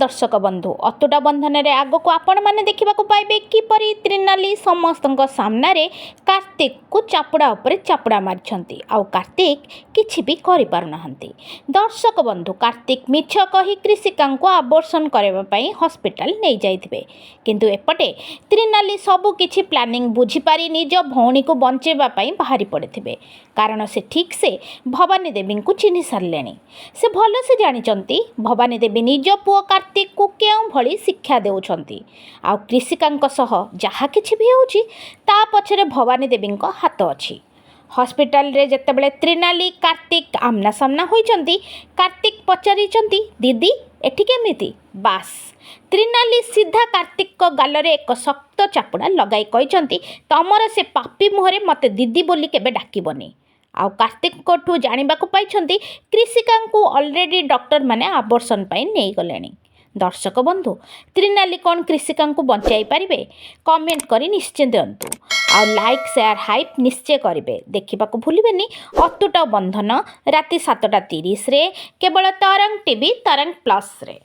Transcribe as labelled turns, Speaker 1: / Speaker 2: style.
Speaker 1: ଦର୍ଶକ ବନ୍ଧୁ, ଅତୁଟ ବନ୍ଧନରେ ଆଗକୁ ଆପଣମାନେ ଦେଖିବାକୁ ପାଇବେ କିପରି ତ୍ରିନାଲି ସମସ୍ତଙ୍କ ସାମ୍ନାରେ କାର୍ତ୍ତିକକୁ ଚାପୁଡ଼ା ଉପରେ ଚାପୁଡ଼ା ମାରିଛନ୍ତି ଆଉ କାର୍ତ୍ତିକ କିଛି ବି କରିପାରୁନାହାନ୍ତି। ଦର୍ଶକ ବନ୍ଧୁ, କାର୍ତ୍ତିକ ମିଛ କହି କ୍ରିଷିକାଙ୍କୁ ଆବର୍ସନ କରିବା ପାଇଁ ହସ୍ପିଟାଲ ନେଇଯାଇଥିବେ। କିନ୍ତୁ ଏପଟେ ତ୍ରିନାଲି ସବୁ କିଛି ପ୍ଲାନିଂ ବୁଝିପାରି ନିଜ ଭଉଣୀକୁ ବଞ୍ଚେଇବା ପାଇଁ ବାହାରି ପଡ଼ିଥିବେ, କାରଣ ସେ ଠିକ୍ ସେ ଭବାନୀ ଦେବୀଙ୍କୁ ଚିହ୍ନି ସାରିଲେଣି। ସେ ଭଲସେ ଜାଣିଛନ୍ତି ଭବାନୀ ଦେବୀ ନିଜ ପୁଅ କାର୍ତ୍ତିକକୁ କେଉଁଭଳି ଶିକ୍ଷା ଦେଉଛନ୍ତି ଆଉ କ୍ରିଷିକାଙ୍କ ସହ ଯାହା କିଛି ବି ହେଉଛି, ତା ପଛରେ ଭବାନୀ ଦେବୀଙ୍କ ହାତ ଅଛି। ହସ୍ପିଟାଲରେ ଯେତେବେଳେ ତ୍ରିନାଲି, କାର୍ତ୍ତିକ ଆମ୍ନା ସାମ୍ନା ହୋଇଛନ୍ତି, କାର୍ତ୍ତିକ ପଚାରିଛନ୍ତି, "ଦିଦି ଏଠି କେମିତି?" ବାସ୍, ତ୍ରିନାଲି ସିଧା କାର୍ତ୍ତିକଙ୍କ ଗାଲରେ ଏକ ଶକ୍ତ ଚାପୁଡ଼ା ଲଗାଇ କହିଛନ୍ତି, "ତମର ସେ ପାପି ମୁହଁରେ ମୋତେ ଦିଦି ବୋଲି କେବେ ଡାକିବନି।" ଆଉ କାର୍ତ୍ତିକଙ୍କଠୁ ଜାଣିବାକୁ ପାଇଛନ୍ତି, କ୍ରିଷିକାଙ୍କୁ ଅଲରେଡ଼ି ଡକ୍ଟରମାନେ ଆବର୍ସନ ପାଇଁ ନେଇଗଲେଣି। ଦର୍ଶକ ବନ୍ଧୁ, ତ୍ରିନାଲି କ'ଣ କ୍ରିଷିକାଙ୍କୁ ବଞ୍ଚାଇ ପାରିବେ? କମେଣ୍ଟ କରି ନିଶ୍ଚୟ ଦିଅନ୍ତୁ ଆଉ ଲାଇକ୍, ସେୟାର, ହାଇପ୍ ନିଶ୍ଚୟ କରିବେ। ଦେଖିବାକୁ ଭୁଲିବେନି ଅତୁଟ ବନ୍ଧନ ରାତି 7:30ରେ କେବଳ ତରଙ୍ଗ ଟିଭି, ତରଙ୍ଗ ପ୍ଲସ୍ରେ।